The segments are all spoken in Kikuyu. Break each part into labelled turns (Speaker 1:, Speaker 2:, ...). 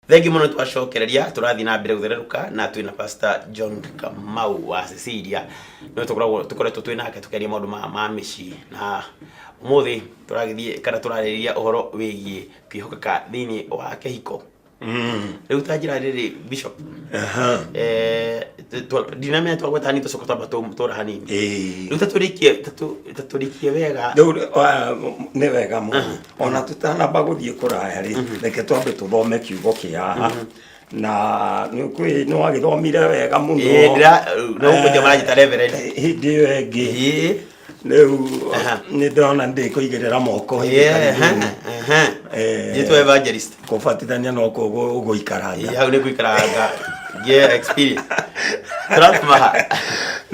Speaker 1: Thengiũ mũno twacokereria tũrathiĩ na mbere gũthererũka na twĩna Pastor John Kamau wa Cecilia nĩwe tũkoragwo tũkoretwo twĩ nake tũkĩaria maũndũ ma mĩciĩ na ũmũthĩ tũragĩthiĩ kana tũrarĩrĩria ũhoro wĩgiĩ kwĩhokeka thĩinĩ wa kĩhiko. Rĩu ta njĩra rĩrĩ Bishop, ndinamenya twagweta hanini tũcoka twamba tũra hanini. Rĩu ta tũrĩkie wega.
Speaker 2: Rĩu nĩ wega mũno ona tũtanamba gũthiĩ kũraya rĩ, reke twambe tũthome kiugo kĩa haha na nĩ nĩ wagĩthomire wega mũno.
Speaker 1: Ĩĩ, no gũkũ maranjĩta reverend.
Speaker 2: Hĩndĩ ĩyo ĩngĩ rĩu nĩ ndĩrona ndĩkũigĩrĩra moko hĩndĩ karibuni.
Speaker 1: Njĩtwo evangelist.
Speaker 2: Kũbatithania no ũgũikaranga.
Speaker 1: Ĩĩ, hau nĩ ngũikaranga ngĩe experience. Tũratũma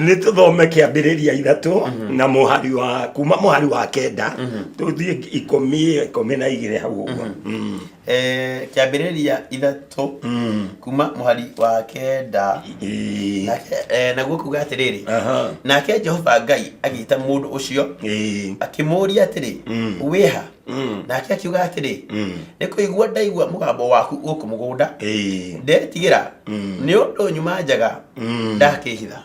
Speaker 2: Nĩ tũthome Kĩambĩrĩria 3 na mũhari wa kuma mũhari wa 9 tũthiĩ 10, 12 hau ũguo.
Speaker 1: Kĩambĩrĩria 3 kuma mũhari wa 9. Nake, naguo kuga atĩrĩrĩ, nake Jehova Ngai agĩta mũndũ ũcio akĩmũũria atĩrĩ, wĩha? Nake akiuga atĩrĩ, nĩ kũigua ndaigua mũgambo waku gũkũ mũgũnda, ndetigĩra, nĩ ũndũ nyuma njaga, ndakĩhitha.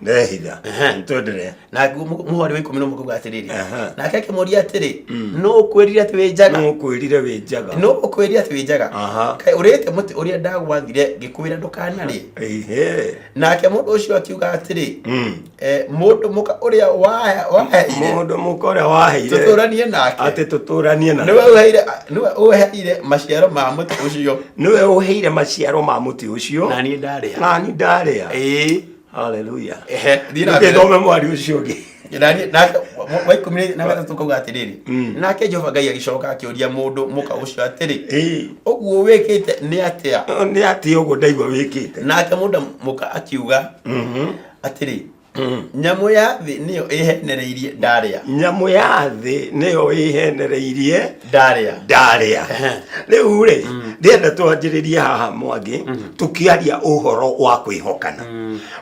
Speaker 2: Ndehitha. Twendelee.
Speaker 1: Naguo mũhari wa 11 kuga atĩrĩrĩ, nake akĩmũũria atĩrĩ, nũ ũkwĩrire atĩ wĩ njaga?
Speaker 2: Nũ ũkwĩrire wĩ njaga?
Speaker 1: Nũ ũkwĩrire atĩ wĩ njaga? Kaĩ ũrĩte mũtĩ ũrĩa ndagwathire ngĩkwĩra ndũkanarĩe? Nake mũndũ ũcio akiuga atĩrĩ, mũndũ mũka ũrĩa waheire,
Speaker 2: Mũndũ mũka ũrĩa waheire
Speaker 1: tũtũranie nake,
Speaker 2: atĩ tũtũranie nake,
Speaker 1: nĩwe ũheire maciaro ma mũtĩ ũcio,
Speaker 2: nĩwe ũheire maciaro ma mũtĩ ũcio,
Speaker 1: na niĩ ndarĩa.
Speaker 2: Na niĩ ndarĩa. Haleluya.
Speaker 1: Ehe, thiĩ na mbere.
Speaker 2: Thome mwari ũcio ũngĩ.
Speaker 1: Nake wa 13 kauga atĩrĩrĩ, nake Jehova Ngai agĩcoka akĩũria mũndũ mũka ũcio atĩrĩ, ũguo wĩkĩte nĩ atĩa?
Speaker 2: Nĩ atĩa ũguo ndaigua wĩkĩte?
Speaker 1: Nake mũndũ mũka akiuga atĩrĩ, nyamũ ya thĩ nĩyo ĩhenereirie ndarĩa.
Speaker 2: Nyamũ ya thĩ nĩyo ĩhenereirie
Speaker 1: ndarĩa.
Speaker 2: Ndarĩa. Rĩu rĩ, ndĩrenda twanjĩrĩrie haha Mwangi tũkĩaria ũhoro wa kwĩhokana.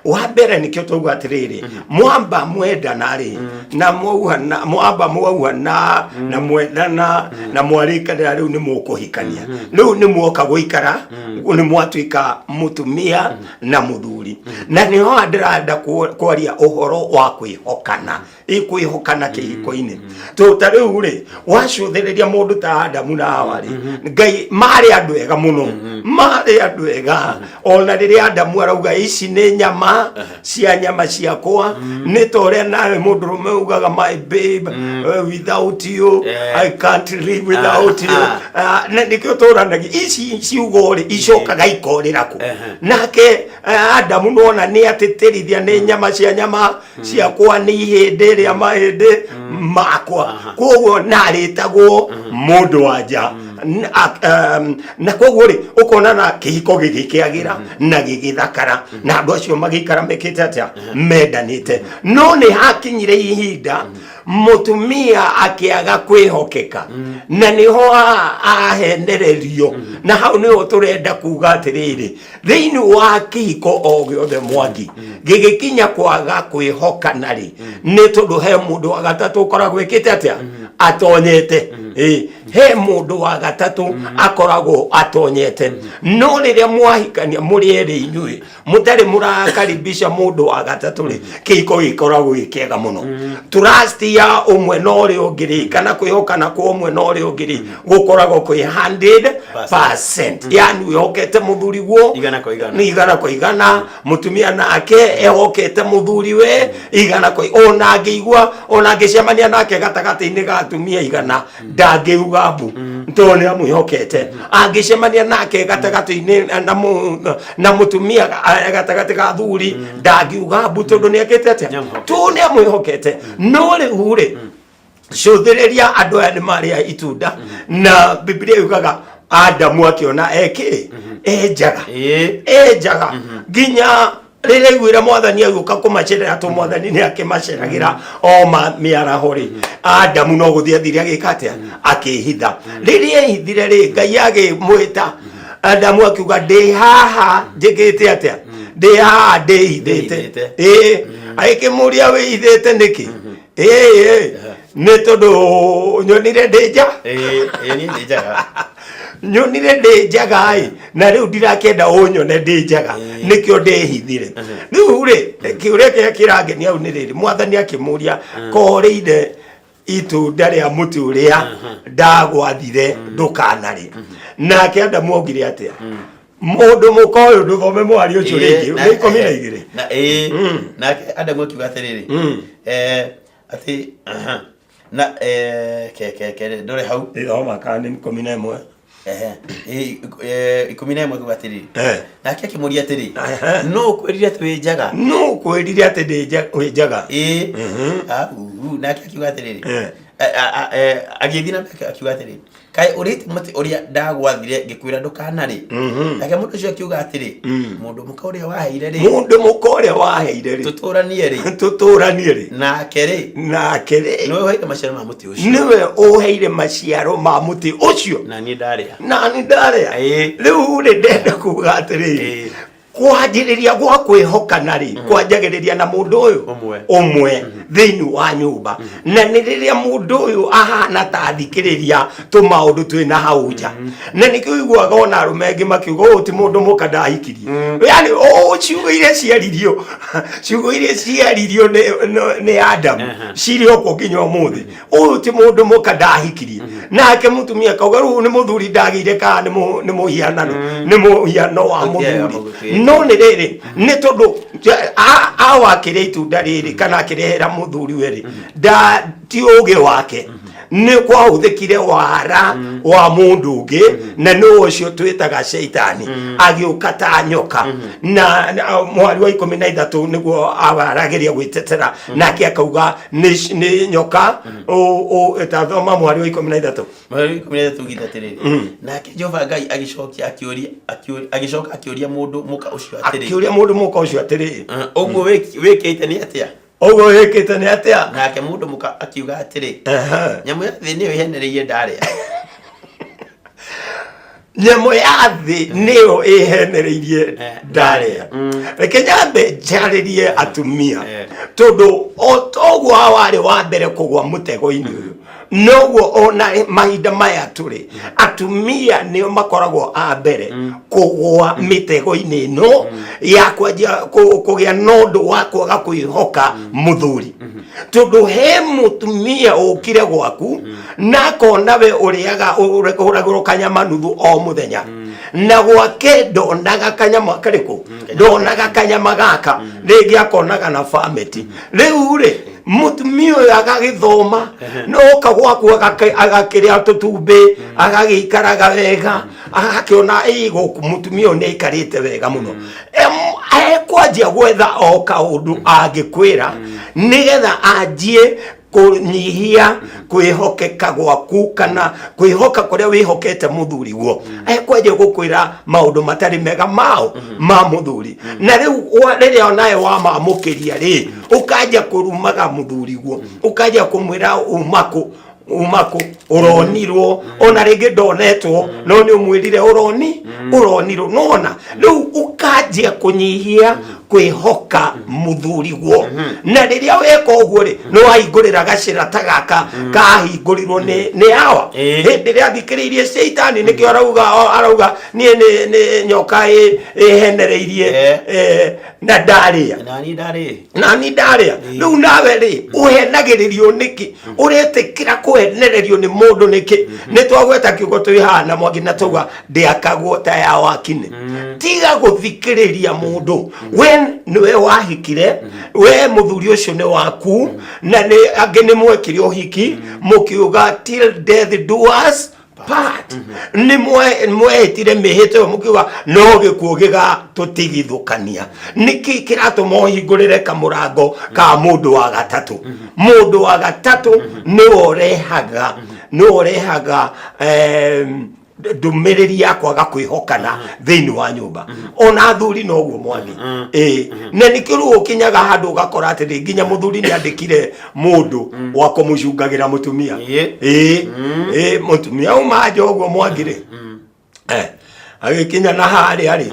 Speaker 2: Wa mbere nĩkĩo twauga atĩrĩrĩ, mwamba mwendana rĩ, na mwauhana, mwamba mwauhana na mwendana na mwarĩkanĩra, rĩu nĩ mũkũhikania, rĩu nĩ mwoka gũikara, nĩ mwatuĩka mũtumia na mũthuri, na nĩho ndĩrenda kwaria ũhoro wa kwĩhokana, kwĩhokana kĩhiko-inĩ. To ta rĩu rĩ, wacũthĩrĩria mũndũ ta Adamu na Hawa rĩ, Ngai marĩ andũ ega mũno, marĩ andũ ega. Ona rĩrĩa Adamu arauga ici nĩ nyama cia nyama ciakwa, nĩ ta ũrĩa nawe mũndũrũme ugaga, "My babe, without you I can't live without you." Na nĩkĩo tũranagia ici ciugo rĩ, icokaga ikorĩra kũ? Nake Adamu nona nĩ atĩtĩrithia nĩ nyama cia nyama ciakwa, nĩ ihĩndĩ rĩa mahĩndĩ makwa, koguo narĩtagwo mũndũ wa nja. Na koguo rĩ, ũkona na kĩhiko gĩgĩkĩagĩra na gĩgĩthakara na andũ acio magĩikara mekĩte atĩa? Mendanĩte. No nĩ hakinyire ihinda mũtumia akĩaga kwĩhokeka, na nĩho ahenererio. Na hau nĩho tũrenda kuga atĩrĩrĩ, thĩinĩ wa kĩhiko o gĩothe, Mwangi, gĩgĩkinya kwaga kwĩhokana rĩ, nĩ tondũ he mũndũ wa gatatũ ũkoragwo ĩkĩte atĩa? Atonyete. Ĩ, he mũndũ wa gatatũ akoragwo atonyete. No rĩrĩa mwahikania mũrĩ erĩ inyuĩ mũtarĩ mũrakaribisha mũndũ wa gatatũ rĩ, kĩhiko gĩkoragwo gĩ kĩega mũno. Trust ya ũmwe na ũrĩa ũngĩ rĩ, kana kwĩhokana kwa ũmwe na ũrĩa ũngĩ rĩ, gũkoragwo kwĩ 100%, yani wĩhokete mũthuri guo
Speaker 1: 100%.
Speaker 2: Nĩ 100%. Mũtumia nake ehokete mũthuri we igana kwa, ona angĩigua, ona angĩcemania nake gatagatĩ-inĩ ga atumia 100, ndangĩuga mbu tondũ nĩ amwĩhokete. Angĩcemania nake gatagatĩ-inĩ na mũtumia gatagatĩ ga athuri, ndangiuga mbu tondũ nĩ ekĩte atĩa?
Speaker 1: Nĩamwĩhokete.
Speaker 2: Tondũ nĩ amwĩhokete. No rĩu rĩ, cũthĩrĩria andũ aya nĩ marĩa itunda, na Bibilia yugaga Adamu akĩona ekĩ e njaga, e njaga, nginya rĩrĩa aiguire Mwathani agĩũka kũmacerera, to Mwathani nĩ akĩmaceragĩra o ma mĩaraho rĩ, Adamu no gũthiĩ athire agĩka atĩa? Akĩhitha. Rĩrĩa ehithire rĩ, Ngai agĩmwĩta Adamu, akiuga, "Ndĩ haha njĩkĩte atĩa? Ndĩ haha ndĩhithĩte."
Speaker 1: Ndĩhithĩte.
Speaker 2: Ĩĩ, agĩkĩmũria, "Wĩhithĩte nĩkĩ?" "Ĩĩ, nĩ tondũ nyonire ndĩ nja."
Speaker 1: Ĩĩ, ĩĩ, niĩ ndĩ njaga.
Speaker 2: Nyonire ndĩ njaga ĩ, na rĩu ndirakĩenda ũnyone ndĩ njaga, nĩkĩo ndĩhithire. Rĩu rĩ, kĩũria kĩrĩa kĩrangenia hau nĩ rĩrĩ, Mwathani akĩmũria, korĩire itunda rĩa mũtĩ ũrĩa ndagwathire ndũkanarĩe? Nake Adamu augire atĩa? Mũndũ mũka ũyũ, ndũthome mũhari ũcio rĩngĩ, nĩ 12.
Speaker 1: Na ĩĩ, nake Adamu akiuga atĩrĩrĩ, atĩ aha, na ke ke ke ndore hau.
Speaker 2: Ĩthoma kana nĩ 11.
Speaker 1: Ehe, 11 kuga atĩrĩrĩ, nake akĩmũria atĩrĩ, no ũkwĩrire atĩ wĩ njaga?
Speaker 2: No kwĩrire atĩ ndĩ wĩ njaga?
Speaker 1: Ĩĩ. Ah, uhu. Nake akiuga atĩrĩrĩ, agĩthiĩ na mbere akiuga atĩrĩ, kaĩ ũrĩte mũtĩ ũrĩa ndagwathire ngĩkwĩra ndũkanarĩ? Nake mũndũ ũcio akiuga atĩrĩ, mũndũ mũka ũrĩa waheire rĩ,
Speaker 2: Mũndũ mũka ũrĩa waheire rĩ,
Speaker 1: tũtũranie rĩ,
Speaker 2: tũtũranie rĩ,
Speaker 1: nake rĩ,
Speaker 2: nake rĩ,
Speaker 1: nĩwe ũheire maciaro ma mũtĩ ũcio,
Speaker 2: nĩwe ũheire maciaro ma mũtĩ ũcio,
Speaker 1: na niĩ ndarĩa.
Speaker 2: Na nĩ ndarĩa. Rĩu rĩ, ndenda kuga atĩrĩrĩ, kwanjĩrĩria gwa kwĩhokana rĩ, kwanjagĩrĩria na mũndũ ũyũ
Speaker 1: Ũmwe.
Speaker 2: Ũmwe thĩinĩ wa nyũmba. Na nĩ rĩrĩa mũndũ ũyũ ahana ta athikĩrĩria tũmaũndũ twĩ na hau nja, na nĩkĩo ũiguaga ona arũme angĩ makiuga, ũyũ ti mũndũ mũka ndahikirie. Yani o ciugo iria ciaririo, ciugo iria ciaririo nĩ Adamu cirĩ o kuo nginya ũmũthĩ: ũyũ ti mũndũ mũka ndahikirie. Nake mũtumia akauga, rĩu nĩ mũthuri ndagĩire kana nĩ mũhianano, nĩ mũhiano wa mũthuri? No nĩ rĩrĩ, nĩ tondũ awa akĩrĩa itunda rĩrĩ kana akĩrehera mũthuri we rĩ, nda ti ũgĩ wake, nĩ kwahũthĩkire wara wa mũndũ ũngĩ, na nĩ ũcio twĩtaga Shaitani, agĩũka ta nyoka. Na mwari wa 13 nĩguo awarageria gwĩtetera, nake akauga nĩ nyoka. Ĩtathoma mwari wa 13.
Speaker 1: Mweri wa 13 ugĩte atĩrĩrĩ, nake Jehova Ngai agĩcokia akĩũria agĩcoka akĩũria mũndũ mũka ũcio atĩrĩ,
Speaker 2: Akĩũria mũndũ mũka ũcio atĩrĩ,
Speaker 1: "Ũguo wĩkĩte nĩ atĩa?"
Speaker 2: "Ũguo wĩkĩte nĩ atĩa?"
Speaker 1: Nake mũndũ mũka akiuga atĩrĩ, "Nyamũ ya thĩ nĩyo ĩhenereirie ndarĩa."
Speaker 2: Nyamũ ya thĩ nĩyo ĩhenereirie ndarĩa. Reke nyambe njarĩrie atumia, tondũ o toguo warĩ wa mbere kũgwa mũtego-inĩ ũyũ, noguo ona mahinda maya tũrĩ atumia nĩo makoragwo a mbere kũgwa mĩtego-inĩ ĩno ya kwanjia kũgĩa na ũndũ wa kwaga kwĩhoka mũthuri. Tondũ he mũtumia ũkire gwaku na akona we ũrĩaga, ũragũrwo kanyama nuthu o mũthenya, na gwake ndonaga kanyama karĩkũ, ndonaga kanyama gaka rĩngĩ, akonaga na famĩtĩ. Rĩu rĩ, mũtumia ũyũ agagĩthoma noka gwaku, agakĩrĩa tũtumbĩ, agagĩikaraga wega, agakĩona ĩ gũkũ mũtumia ũyũ nĩ aikarĩte wega mũno. Ekwanjia gwetha o kaũndũ angĩkwĩra nĩgetha anjie kũnyihia kwĩhokeka gwaku kana kwĩhoka kũrĩa wĩhokete mũthuri guo. Ekwanjia gũkwĩra maũndũ matarĩ mega mao ma mũthuri, na rĩu rĩrĩa onawe wamamũkĩria rĩ, ũkanjia kũrumaga mũthuri guo, ũkanjia kũmwĩra umakũ umakũ ũronirwo, ona rĩngĩ ndonetwo, no nĩ ũmwĩrire ũronirwo. Nona rĩu ũkanjia kũnyihia kwĩhoka mũthuri guo, na rĩrĩa weka ũguo rĩ, nĩ wahingũrĩra gacĩra ta gaka kahingũrirwo nĩ awa hĩndĩ ĩrĩa athikĩrĩirie Shaitani. Nĩkĩo arauga niĩ nĩ nyoka ĩhenereirie na ndarĩa.
Speaker 1: Na niĩ ndarĩ.
Speaker 2: Na ni ndarĩa. Rĩu nawe rĩ, ũhenagĩrĩrio nĩkĩ? Ũretĩkĩra kũhenererio nĩ mũndũ nĩkĩ? Nĩ twagweta kiugo twĩ haha na Mwangi na twauga ndĩakagwo ta ya wakine. Tiga gũthikĩrĩria mũndũ. We nĩwe wahikire, we mũthuri ũcio nĩ waku, na nĩ angĩ nĩ mwekire ũhiki mũkiuga, "Till death do us part." Nĩ mwehĩtire mĩhĩto ĩyo mũkiuga no gĩkuũ gĩgatũtigithũkania. Nĩkĩ kĩratũma ũhingũrĩre kamũrango ka mũndũ wa gatatũ? Mũndũ wa gatatũ nĩwe ũrehaga ndũmĩrĩri ya kwaga kwĩhokana thĩinĩ wa nyũmba. Ona athuri noguo, Mwangi. Ĩĩ, na nĩkĩo rĩu ũkinyaga handũ ũgakora atĩrĩ, nginya mũthuri nĩ andĩkire mũndũ wa kũmũcungagĩra mũtumia. Ĩĩ, mũtumia auma nja ũguo, Mwangi rĩ, agĩkinya na harĩa rĩ,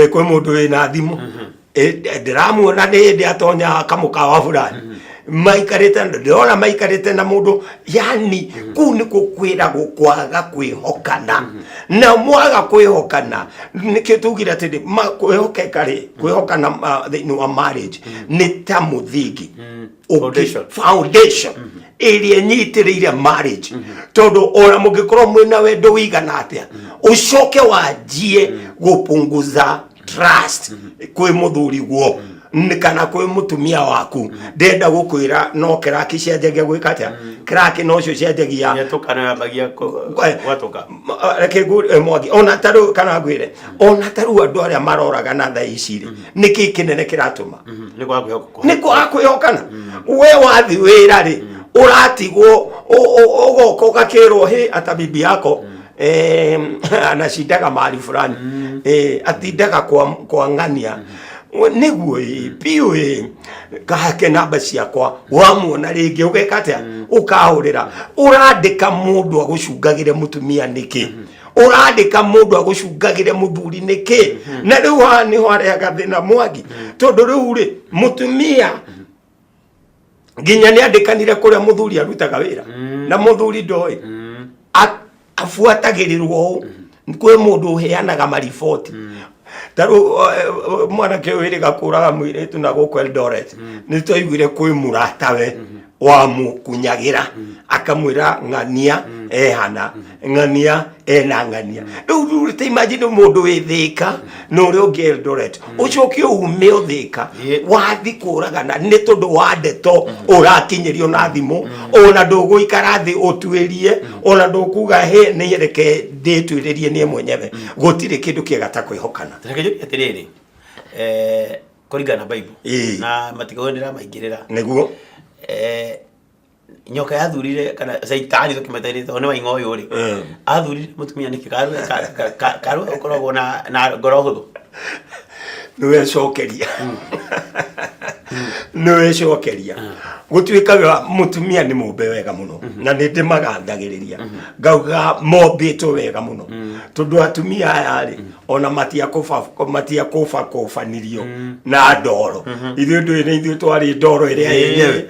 Speaker 2: kwĩ mũndũ wĩna thimũ. Ndĩramuona nĩ hĩndĩ atonya kamũkawa fulani. Maikarĩte, ndĩrona maikarĩte na mũndũ, yani kũu nĩkuo kwĩragwo kwaga kwĩhokana. Na mwaga kwĩhokana, nĩkĩo tugire atĩrĩ, kwĩhokeka rĩ, kwĩhokana thĩinĩ wa marriage nĩ ta mũthingi.
Speaker 1: Foundation.
Speaker 2: Foundation ĩrĩa ĩnyitĩrĩire marriage, tondũ ona mũngĩkorwo mwĩna wendo wĩigana atĩa, ũcoke wanjie gũpunguza trust kwĩ mũthuri guo kana kwĩ mũtumia waku, ndenda gũkwĩra no kĩraki cianjagia gwĩka atĩa, kĩraki nocio cianjagia.
Speaker 1: Nyatũka no yambagia gwatũka.
Speaker 2: Reke Mwangi, ona ta rĩu, kana ngwĩre, ona ta rĩu andũ arĩa maroragana thaa ici rĩ, nĩkĩ kĩnene kĩratũma?
Speaker 1: Nĩ kwaga kwĩhoka.
Speaker 2: Nĩ kwaga kwĩhokana. We wathi wĩra rĩ, ũratigwo, ũgoka ũgakĩrwo hĩ ata bibi yako anashindaga mahali fulani, atindaga kwa ng'ania nĩguo ĩ biũ ĩ kahake namba ciakwa, wamuona rĩngĩ ũgeka atĩa? Ũkahũrĩra. Ũrandĩka mũndũ agũcungagĩre mũtumia nĩkĩ? Ũrandĩka mũndũ agũcungagĩre mũthuri nĩkĩ? Na rĩu haha nĩho arehaga thĩna, Mwangi, tondũ rĩu rĩ, mũtumia nginya nĩ andĩkanire kũrĩa mũthuri arutaga wĩra na mũthuri ndoĩ. Abuatagĩrĩrwo ũũ, kwĩ mũndũ ũheanaga mariboti. Ta rĩu mwanake ũyũ wĩrĩga kũraga mũirĩtu na gũkũ Eldoret, nĩ twaiguire kwĩ mũratawe wamũkunyagĩra akamwĩra ng'ania ehana ng'ania ena ng'ania. Rĩu ta imagine mũndũ wĩ Thĩka na ũrĩa ũngĩ Eldoret, ũcoke ume ũthĩka wathi kũragana nĩ tondũ wa ndeto ũrakinyĩrio na thimũ. Ona ndũgũikara thĩ ũtuĩrie, ona ndũkuga he nĩ reke ndĩtuĩrĩrie niĩ mwenyewe. Gũtirĩ kĩndũ kĩega ta kwĩhokana.
Speaker 1: Reke njũrie atĩrĩrĩ, kũringana na Bible, na matikauge ndĩramaingĩrĩra,
Speaker 2: Nĩguo.
Speaker 1: Nyoka yathurire, kana caitani tũkĩmeterete tondũ nĩ waing'a ũyũ rĩ, athurire mũtumia nĩkĩ? Karwe ũkoragwo na ngoro hũthũ.
Speaker 2: Nĩwecokeria, nĩwecokeria. Gũtuĩkaga mũtumia nĩ mũmbe wega mũno, na nĩ ndĩmagathagĩrĩria ngauga mombĩtwo wega mũno, tondũ atumia aya rĩ, ona matiakũba kũbanirio na ndoro. Ithuĩ ndũĩ nĩ ithuĩ twarĩ ndoro ĩrĩa yenyewe.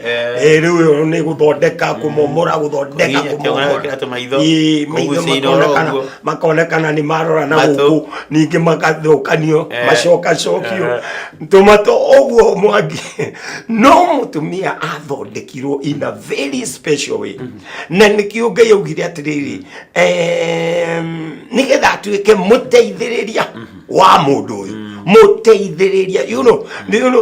Speaker 2: Rĩu ĩyo nĩ gũthondeka, kũmomora, gũthondeka,
Speaker 1: Kũhihinya kĩongo na
Speaker 2: kũmomora.
Speaker 1: gwĩkĩra tũmaitho,
Speaker 2: Ĩĩ, maitho
Speaker 1: kũgucia inooro
Speaker 2: makonekana
Speaker 1: ũguo.
Speaker 2: Makonekana nĩ marora na
Speaker 1: Matũ.
Speaker 2: gũkũ ningĩ magathũkanio, macokacokio tũmatũ ũguo, Mwangi. No mũtumia athondekirwo in a very special way, na nĩkĩo Ngai augire atĩrĩrĩ, nĩgetha atuĩke mũteithĩrĩria wa mũndũ ũyũ, mũteithĩrĩria,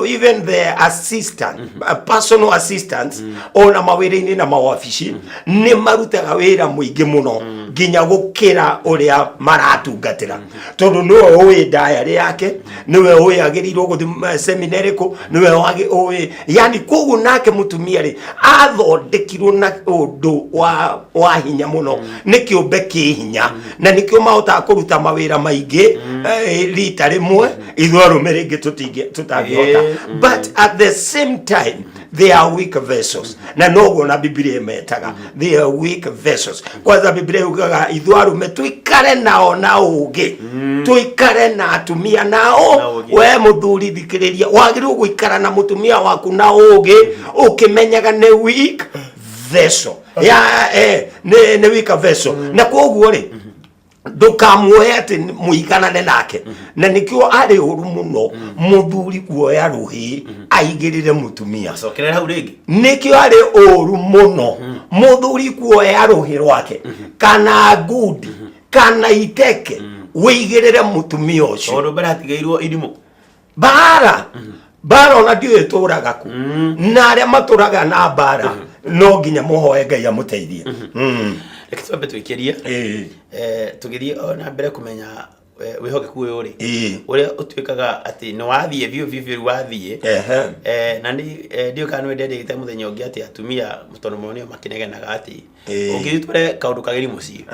Speaker 2: even the assistant, personal assistants, ona mawĩra-inĩ na mawabici nĩ marutaga wĩra mũingĩ mũno nginya gũkĩra ũrĩa maratungatĩra, tondũ nĩwe ũĩ diary yake, nĩwe ũĩ agĩrĩirwo gũthiĩ seminar ĩrĩkũ, nĩwe ũĩ yani. Koguo nake mũtumia rĩ, athondekirwo na ũndũ wa hinya mũno, nĩ kĩũmbe kĩ hinya, na nĩkĩo mahotaga kũruta mawĩra maingĩ rita rĩmwe, ithuĩ arũme rĩngĩ tũtangĩhota. But at the same time they are weak vessels, na noguo na Biblia ĩmetaga, they are weak vessels. Kwanza Biblia yugaga ithuĩ arũme tuikare nao na ũũgĩ, tuikare na atumia nao
Speaker 1: Na ũũgĩ.
Speaker 2: We mũthuri, thikĩrĩria, wagĩrĩirwo gũikara na mũtumia waku na ũũgĩ, ũkĩmenyaga nĩ weak vessel ya nĩ weak vessel, na koguo rĩ, ndũkamuoye atĩ mũiganane nake. Na nĩkĩo arĩ ũru mũno mũthuri kuoya rũhĩ aigĩrĩre mũtumia.
Speaker 1: Cokerera hau rĩngĩ.
Speaker 2: Nĩkĩo arĩ ũru mũno mũthuri kuoya rũhĩ rwake kana ngundi kana iteke wĩigĩrĩre mũtumia ũcio.
Speaker 1: Tondũ mbere hatigĩirwo irimũ.
Speaker 2: Mbara, mbara ona ndiũĩ tũraga kũ, na arĩa matũraga na mbara no nginya mũhoe Ngai amũteithie.
Speaker 1: Reke twambe twĩkĩrie, tũgĩthiĩ o na mbere kũmenya wĩhokeku ũyũ rĩ, ũrĩa ũtuĩkaga atĩ nĩ wathiĩ biũ biũ biũ, wathiĩ. Na nĩ ndiũĩ kana nĩ wendete mũthenya ũngĩ atĩ atumia, tondũ mũno nĩo makĩnegenaga atĩ ũngĩthiĩ tware kaũndũ kagĩri mũciĩ,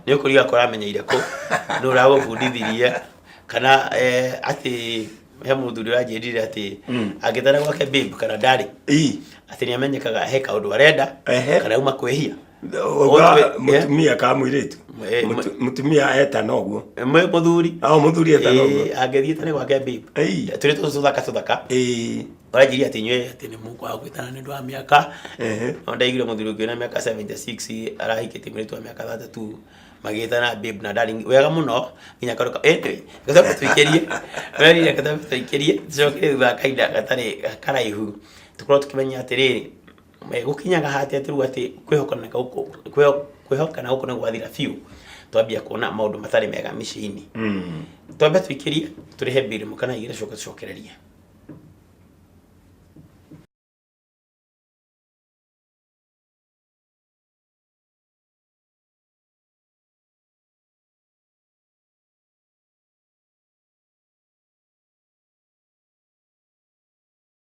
Speaker 1: nĩ ũkũriga kũramenyeire kũ, nũ ũragũbundithirie, kana atĩ he mũthuri ũranjĩrire atĩ angĩtara gwake babe kana ndarĩ, atĩ nĩ amenyekaga he kaũndũ arenda kana auma kwĩhia.
Speaker 2: Uga
Speaker 1: Otwe-
Speaker 2: mutumia ka mũirĩtu.
Speaker 1: Eh,
Speaker 2: Mutumia etana ũguo.
Speaker 1: Mũthuri.
Speaker 2: Ao mũthuri etana ũguo.
Speaker 1: Angĩthiĩ tene gwake babe.
Speaker 2: Ĩi.
Speaker 1: Tũrĩ tũthaka tũthaka. Ũranjiria atĩ inyuĩ atĩ nĩ mũkwaga gwĩtana nĩ ũndũ wa mĩaka. No ndaiguire mũthuri ũngĩ wĩna mĩaka 76 arahikĩtie mũirĩtu wa mĩaka 32 magĩtana babe na darling wega mũno nginya karuka. Anyway, gũcoka tũikĩrie. Ũrarire gũcoka tũikĩrie tũcoke thutha wa kahinda gatarĩ karaihu tũkorwo tũkĩmenya atĩrĩrĩ gũkinyaga ha atĩ rĩu atĩ kwĩhokana gũkũ kwĩhokana gũkũ nĩ gwathira biũ, twambia kuona maũndũ matarĩ mega mĩciĩ-inĩ. Twambe tũikĩrie tũrĩhe bill mũkana igĩrĩ, tũcoke tũcokererie.